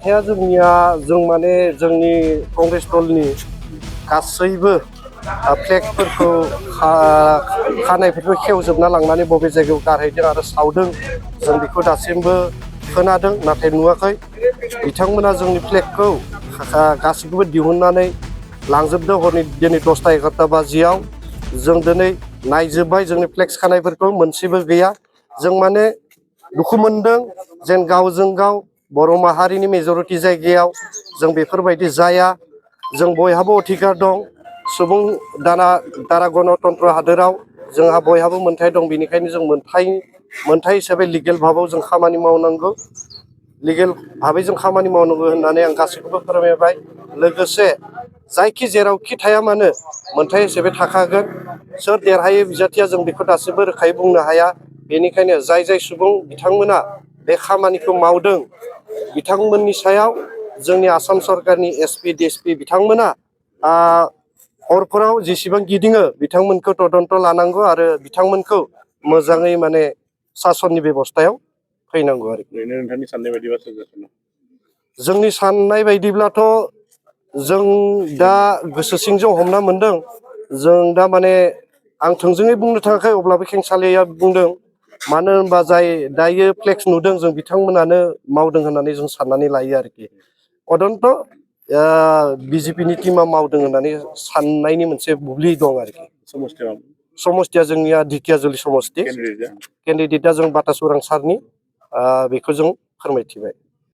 जाथाया जोंनिया जों माने जोंनि कंग्रेस दलनि गासैबो फ्लेगफोरखौ खानायफोरखौ खेवजोबना लांनानै बबे जायगायाव गारहैदों आरो सावदों जों बेखौ दासिमबो खोनादों नाथाय नुवाखै। बिथांमोना जोंनि फ्लेगखौ गासैखौबो दिहुननानै लांजोबदों हरनि दिनै 10टा 11टा बाजियाव। जों दिनै नायजोब्बाय जोंनि फ्लेक्स खानायफोरखौ मोनसेबो गैया। जों माने दुखु मोनदों जेन गावजों गाव बर' माहारिनि मेजरिटि जायगायाव जों बेफोरबायदि जाया। जों बयहाबो अधिकार दं। सुबुं दारा गणतन्त्र हादोराव जोंहा बयहाबो मोन्थाय दं। बेनिखायनो जों मोन्थाय हिसाबै लिगेल भाबाव जों खामानि मावनांगौ। लिगेल भाबै जों खामानि मावनांगौ होननानै आं गासैखौबो फोरमायबाय। लोगोसे जायखि जेरावखि थाया मानो मोन्थाय हिसाबै थाखागोन। सोर देरहायो बिजाथिया जों बेखौ दासिमबो रोखायै बुंनो हाया। बेनिखायनो जाय जाय सुबुं बिथांमोना बे खामानिखौ मावदों बिथांमोननि सायाव जोंनि आसाम सरकारनि एसपि डिएसपि बिथांमोना हरफोराव जेसेबां गिदिङो बिथांमोनखौ तदन्त लानांगौ आरो बिथांमोनखौ मोजाङै माने सासननि बेबस्थायाव फैनांगौ आरोखि। नोंथांनि साननाय बायदिबा जोंनि साननाय बायदिब्लाथ' जों दा गोसो सिंजों हमना मोनदों। जों दा माने आं थोंजोङै बुंनो थाङाखै अब्लाबो खेंसालिया बुंदों। मानो होनबा जाय दायो फ्लेक्स नुदों जों बिथांमोनानो मावदों होननानै जों साननानै लायो आरोखि। अदन्त बिजेपिनि टिमा मावदों होननानै साननायनि मोनसे बुब्लि दं आरोखि। समस्थिया जोंनिया ढेकियाजुलि समस्ति। केन्डिडेटआ जों बाटासुरां सारनि बेखौ जों फोरमायथिबाय।